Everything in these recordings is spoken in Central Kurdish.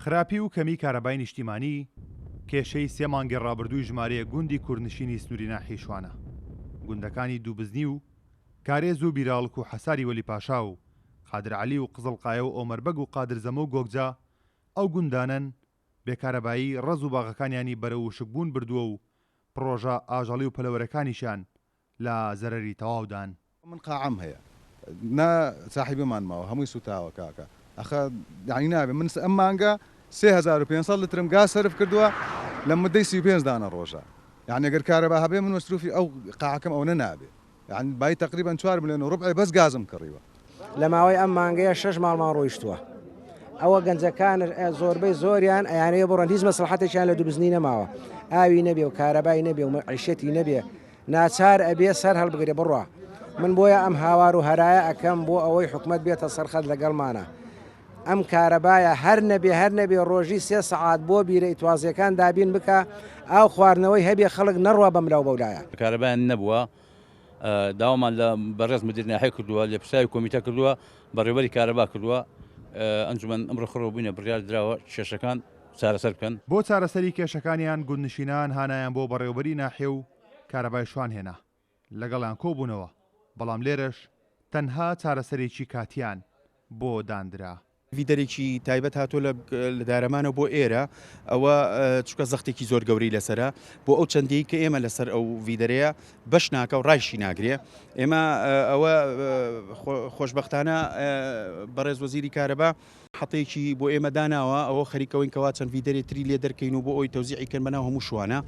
خراپی و کەمی کارەبای نیشتیمانی، کێشەی سێ مانگی ڕابردووی ژمارەیەک گوندی کوردنشینی سنووری ناحیەی شوانە، گوندەکانی دووبزنی و کارێز و بیراڵک و حەساری وەلی پاشا و قادر عەلی و قزڵقایە و ئۆمەربەگ و قادرزەمە و گۆگجە ئەو گوندانەن بێ کارەبایی ڕەز و باغەکانیانی بەرەو وشکبوون بردووە و پڕۆژە ئاژەڵی و پەلەوەرەکانیشیان لە زەرەری تەواودان. من قاعەم هەیە نا ساحیبەمان ماوە هەمووی سوتاوە کاکە ئەخە یانی نابێ من ئەم مانگە 3500 لترم گاز سەرف کردووە لە مدەی 35 دانە ڕۆژە یانی ئەگەر کارەبا هەبێ من مەسروفی ئەو قاعەکەم ئەونە نابێ یانی بای تەقریبەن چوار ملیۆن و ڕوبعێ بەس گازم کڕیوە. لە ماوەی ئەم مانگەیە شەش ماڵمان ڕۆیشتووە ئەوە گەنجەکان زۆربەی زۆریان ئەیانەوێ بڕۆن هیچ مەسڵەحەتێکیان لە دوبزنی نەماوە ئاوی نەبێ و کارەبای نەبێ و مەعیشەتی نەبێ ناچار ئەبێ سەر هەڵبگرێ بڕوا من بۆیە ئەم هاوار و هەرایە ئەکەم بۆ ئەوەی حکومەت بێتە سەرخەت لەگەڵمانە ئەم کارەبایە هەر نەبێ هەر نەبێ ڕۆژی سێ سەعات بۆ بیرە ئیتوازیەکان دابین بکا ئاو خواردنەوەی هەبێ خەڵک نەڕوا بەملاو بەولایە. کارەبایان نەبووە داوامان لە بەڕێز مدیر ناحیە کردووە لێپرسراوی کۆمیتە کردووە بەڕێوەبەری کارەبا کردووە ئەنجومەن ئەمڕۆ خڕەوە بووینە بڕیار دراوە کێشەکان چارەسەر بکەن. بۆ چارەسەری کێشەکانیان گوندنشینان هانایان بۆ بەڕێوەبەری ناحیە و کارەبای شوان هێنا لەگەڵیان کۆبوونەوە، بەڵام لێرەش تەنها چارەسەرێکی کاتییان بۆ داندرا. ڤیدەرێکی تایبەت هاتووە لە دارەمانەوە بۆ ئێرە، ئەوە چونکە زەختێکی زۆر گەورەی لەسەرە بۆ ئەو چەندەی کە ئێمە لەسەر ئەو ڤیدەرەیە بەش ناکە و ڕایشی ناگرێ. ئێمە ئەوە خۆشبەختانە بەڕێز وەزیری کارەبا حەتەیەکی بۆ ئێمە داناوە، ئەوە خەریکەوەین کەوا چەند ڤیدەرێ تری لێ دەرکەین و بۆ ئەوی تەوزیعی کەن بەناو هەموو شوانە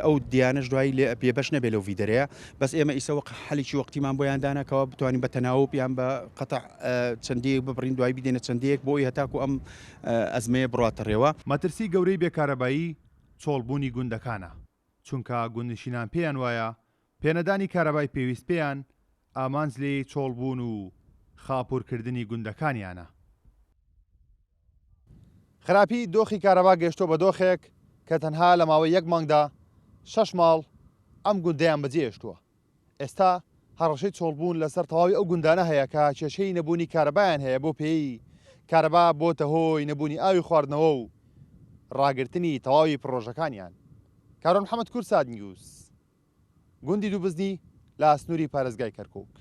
ئەو دیانەش دوایی لێ بێبەش نەبێ لەو ڤیدەرەیە. بەس ئێمە ئیسە وەق حەلێکی وەقتیمان بۆیان دانا کەوا بتوانین بە تەناوب یان بە قەتع چەندەیەک ببڕین دوایی بیدەینە چەندەیەک بۆ ئەوی هەتاکو ئەم ئەزمەیە بڕواتە ڕێوە. مەترسی گەورەی بێ کارەبایی چۆڵبوونی گوندەکانە، چونکە گوندنشینان پێیان وایە پێنەدانی کارەبای پێویست پێیان ئامانج لێی چۆڵبوون و خاپوورکردنی گوندەکانیانە. خراپی دۆخی کارەبا گەیشتووە بە دۆخێک کە تەنها لە ماوەی یەک مانگدا شەش ماڵ ئەم گوندەیان بەجێهێشتووە. ئێستا هەڕەشەی چۆڵبوون لەسەر تەواوی ئەو گوندانە هەیە کە کێشەی نەبوونی کارەبایان هەیە بۆ پێی کارەبا بۆتە هۆی نەبوونی ئاوی خواردنەوە و ڕاگرتنی تەواوی پڕۆژەکانیان. کارۆن محەمەد کوردسات نیوز، گوندی دووبزنی لە سنووری پارێزگای کەرکووک.